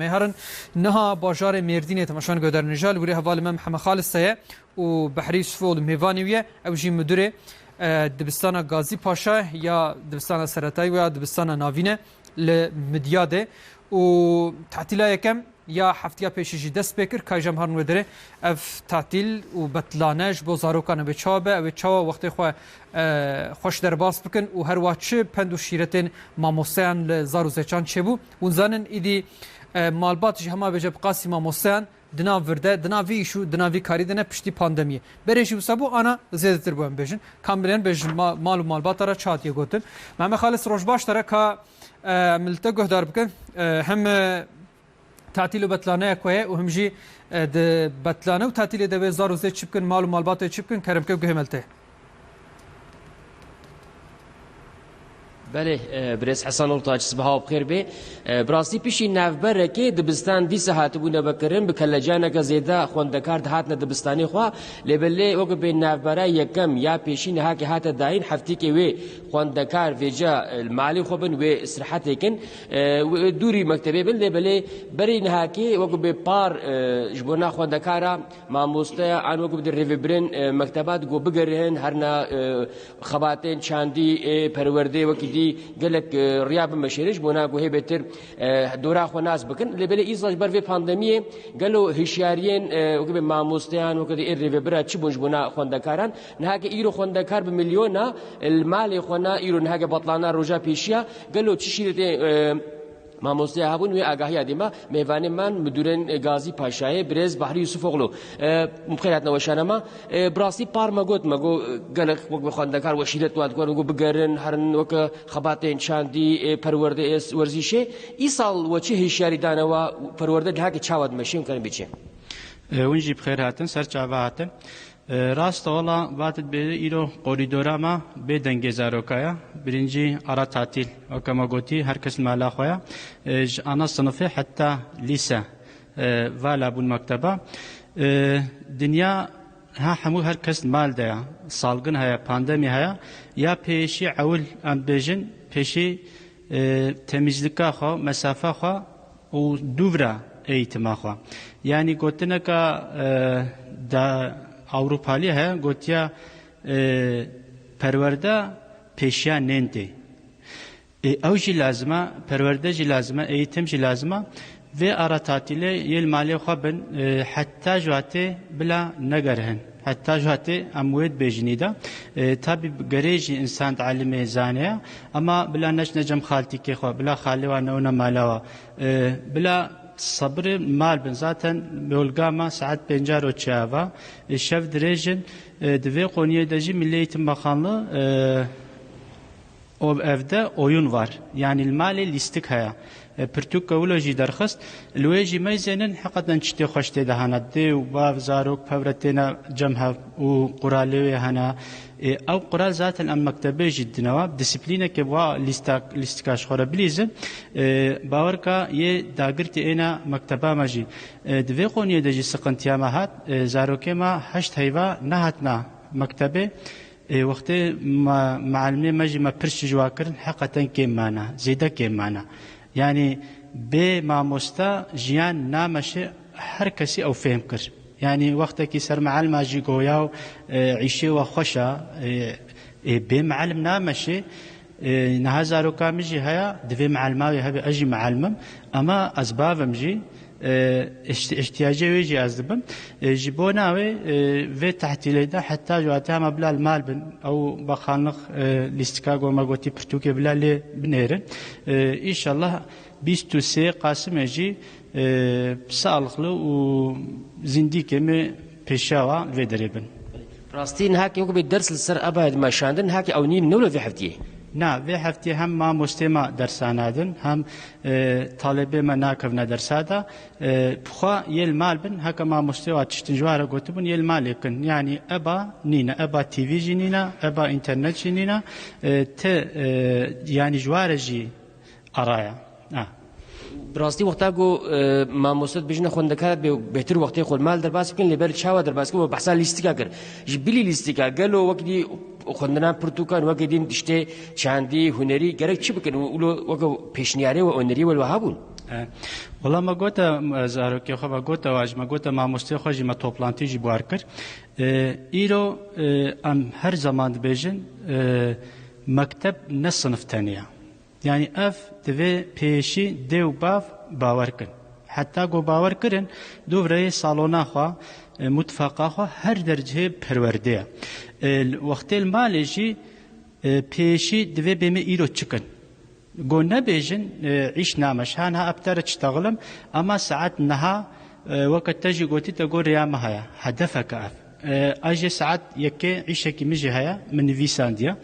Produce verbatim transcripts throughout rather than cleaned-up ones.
Me herin niha bajarê Mêrdînê temaşan guhdarên hêja li wirê hevalê me Mihemed Xalis heye û Behrî Yusufoglu mêvanê wî ye. Ew jî müdürê, e, dibistana Gazî Paşa ya dibistana seretayî ya dibistana navîn e li Midyadê û tatîla yekem ya heftiya pêşî jî dest pê kir. Ka jî em herin wê derê ev tatîl û betlane ji bo zarokan ew ê çawa be, ew ê çawa wextê xwe, e, xweş derbas bikin û herwa çi pend û şîretên mamosteyan li zar û zêçan çêbû. Hûn zanin îdî, e, malbat ji hema bêje bi qasî mamosteyan di nav vir de, di nav vî îş û di nav vî karî de ne piştî pandemiyê. Berê jî wisa bû, ana zêdetir bû em bêjin. Kamilên bêjin ma-, mal û malbata re çi hatiye gotin. Mehmet Xalis, roj baş te re ka, e, em li te guhdar bikin. E, hem, e, tatîl û betlaneya ku heye û him jî, e, di betlane û tatîlê de wê zar û zêd çi bikin, mal û malbatê çi bikin, kerem ke guhê me li te. Belê, e, birêz Hesen Oltaç, sibeha we bi xêr bê. E, bi rastî piştî navberekê dibistan dîsa hatibûne vekirin, bi kelecaneke zêde xwendekar dihatine dibistanê xwe. Lê belê weke bê navbera yekem ya pêşî niha ke hate dayîn, heftêkê wê xwendekar vêca, e, li malê xwe bin, wê sirehetê kin, e, wê dûrî mektebê bin. Lê belê berî nihakê weke bê par, e, ji bona xwendekara mamosteya an weke bi di rêvebirên, e, mekteba digo bigerin, herna, e, xebatên çandî, e, perwerdê wekî dî gelek, e, riya bimeşêrin ji bona ku hê bêtir, e, dora xwe nas bikin. Lê belê îsal ji ber vê pandemiyê gelo hişyariyên, e, wekî bê mamosteyan, wekî dî ê rêvebira çi bûn ji bona xwendekaran? Nihake îro xwendekar bi milyona, e, li malê xwe na îro nihake betlana roja pêşiya. Gelo çi şîretê, e, mamosteya hebûn wê agahiya dê me. Mêvanê man müdürên, e, Gazî Paşayê, birêz Bahrî Yusufoglu. E, bi xêr hatine weşana me. E, bi rastî par me got, me got, e, gelek wek bi xwendekar we şîret wan dikar, got bigerin, herin weke xebatên çandî, e, perwerdê, e, werzîşê. Îsal we çi hişyarî dane we perwerde dihake çawa dimeşin, karin bê çi? E, hûn jî bi xêr hatin, ser çava hatin. E, rast e, wela vatit bê îro korîdora me bê dengê zarokaya. Birincî ara tatîl, weke me gotî, her kes li mala xwe ya. E, ji ana sinifê heta lîse, e, vala bûn mekteba. E, dinya ha hemû her kes li mal de ya. Salgin heye, pandemî heye. Ya pêşî ewil em bêjin, pêşî, e, temîzlika xwe, mesafa xwe û dûvra eğitima xwe. Yanî gotineka, e, da Ewropalî heye, gotiya, e, perwerde pêşiya nên tê. E, ew jî lazim e, perwerde jî lazim e, eğitim jî lazim e. Vê ara tatîlê yê li malê xwe bin, e, heta ji watê bila negerihin. Heta ji watê em wê dibêjin îda. E, tabî gerê jî însan dielimê zanê ya. Ema bila neçine cem xaltîkê xwe, bila xalê wa neûne mala wa. E, bila sebirê mal bin. Zaten yolga me saet pênca ro çiya va. E, şev dirêjin. E, di vê qoniyê de jî Milli Eğitim Bakanlığı, e, o evde oyun var. Yanî li malê lîstik heye. E, pirtûk ke wilo jî derxist. Li wê jî meyzênin heqeten çitê xweş tê de hene. Dê û bav, zarok, pevre têne cem hev û quralê wê hene. E, ew qural zaten em mektebê jî dinewa. Disiplîneke wa lîstak-, lîstika ji xwe re bilîzin. E, bawer ka yê dagirtî êna mekteba me jî. E, di vê qoniyê de jî siqintiya me hat. E, zarokê me heşt heyva nehatina mektebê. Ê, wextê me, mealimê me jî me pirs ji wa kirin, heqeten kêm mane, zêde kêm mane. Yanî bê mamosta jiyan nameşe, her kesî ew fêm kir. Yanî wextekî ser mealima jî goya û, e, îşê we xweş e, e, ê, bê mealim nameşe, e, niha zaroka min jî heye, divê mealima wê hebe, ez jî mealim im, ema ez bav im jî, e, ihti-, ihtiyacê wê jî ez dibim. E, ji bona wê, e, vê tehtîlê de heta ji wate hema bila li mal bin, ew bakanlix, e, lîstika ku me gotî pirtûkê bila lê binêrin. E, înşallah bîst û sê Qasimê jî, e, sağlıklı û zindîkê me pêşiya wa li vê derê bin. Rastî niha ke wekî ders li ser eba meşandin, niha ke ew nîn newle vê heftiyê? Na, vê heftiyê hem mamostê me dersa nadin, hem, e, talebê me nakevne dersa de. E, bi xwe yê li mal bin, heke mamostê wa tiştin ji wa re gotibûn, yê li malê kin. Yanî eba nîne, eba T V jî nîne, eba înternet jî nîne. E, te, e, yanî ji wa re jî araya. Ha. Bi rastî wexta ku, e, mamoste dibêjine xwendekar bê, bêhtir wextê xwe li mal derbas bikin, lê ber çawa derbas bikin, we behsa lîstika kir. Ji bilî lîstika, gelo wekî dî xwendinan pirtûkan, wekî din tiştê çandî, hunerî, gerek çi bikin? Û, û lo weke pêşniyarê we, onerî we li we hebûn? Wela me gote, e, zarokê xwe me gote, û ji me gote mamostê xwe jî me toplantî jî bi war kir. E, îro, e, em her zaman dibêjin, e, mekteb ne sinif tenê ye. Yanî ev divê pêşî dê û bav bawer kin. Heta ku bawer kirin, dûv reyê salona xwe, e, mutfaqa xwe her dercihê perwerdê ye. E, wextê li malê jî, e, pêşî divê bê me îro çi kin. Go nebêjin, e, îş nameş. Han ha eptere çitaxilim, ama saet neha, e, weke te jî gotî te go rêya me heye. Hedefeke ev. E, a jê saet yekê îşekî min jî heye, min nivîsandiye.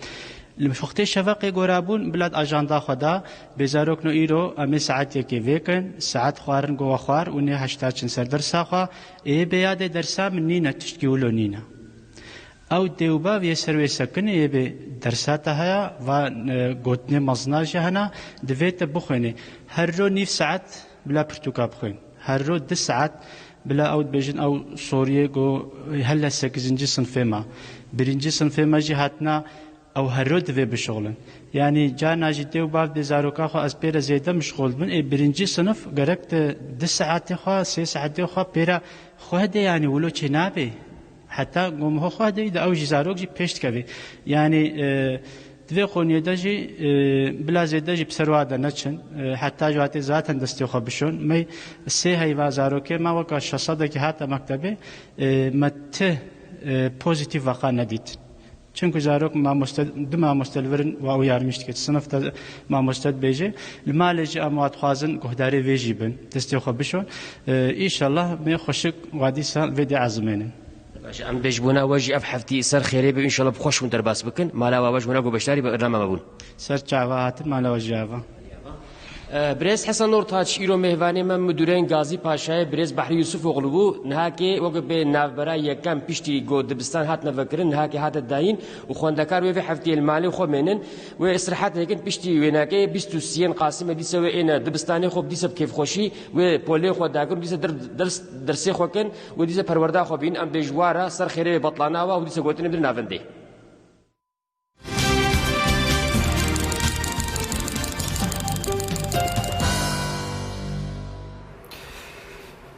Li wextê şeveqê gorabûn, bila di ajanda xwe da, bê zarokno îro, em ê saet yekê vêkin, saet xwarin go we xwar, û nê heşta çin ser dersa xwe. Ê bê yadê dersa min nîne, tiştkî wilo nîne. Ew dê û bav yê ser wê sekinê yê bê dersa te heye, va, e, gotinê mezina jî hene, divê te bixwênê. Her ro nîv saet bila pirtûka bixwên. Her ro du saet bila ew dibêjin ew soriyê ku helle sekizinci sinfê me. Birinci sinfê me jî hatina ew her ro divê bişixulin. Yanî carna jî dê û bav dê zaroka xwe ez pê re zêde mişxul bin. Ê birinci sinif gerek te du saetê xwe, sê saetê xwe pê re xwedê, yanî wilo çê nabê. Heta gom ho xwe de de ew jî zarok jî pêş dikevê. Yanî, e, di vê qoniyê de jî, e, bila zêde jî bi ser wa de neçin. E, heta ji watê zaten destê xwe bişon. Me sê heyva zarokê me weka şesedekî hate mektebê, e, me ti, e, pozîtîf veqa nedîtin. Çimku zarok mamoste, du mamoste li vir in, wa uyarmış dike. Sinif de mamoste dibêje. Li malê jî em wa dixwazin guhdarê vê jî bin. Destê xwe bişon. E, înşallah me xweşik wa dîsa vê dê ezimênin. Baş, em bêjbûna we jî ev heftî ser xêrê be, înşallah bi xweş hûn derbas bikin. Mala we, we ji hûna ku beşdarî bername me bûn. Ser çava hatin, mala we jî ava. E, Birêz Hesen Ortaç, îro mêvanê me Midûrên Gazî Paşayê Birêz Behrî Yusufoglu bû. Nihakê weke bê navbera yekem piştî ku dibistan hatine vekirin, nihakê hate dayîn û xwendekar wê vê heftiyê li malê xwe mênin. Wê îstirahet dikin, piştî wênekê bîst û siyên Qasîmê dîse wê êne dibistanê xwe, dîse bi kêfxweşî wê polê xwe dakin, dîse der-, ders, dersê xwe kin, wê dîse perwerda xwe bîn. Em bêj wara ser xêrê wê betlana wa û dîse gotinê bidin navendê.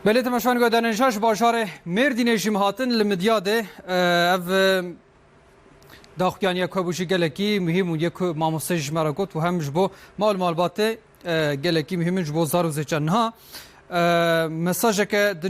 Belê temaşevanê guhdarên ji bajarê Mêrdînê jî me hatin li Midyadê, e, ev, e, daxuyaniya ku hebû jî gelekî muhîm û yek ku mamoste ji me re got û hem ji bo mal malbatê, e, gelekî muhîm in ji bo zar û zêçan. Niha, e, mesajeke din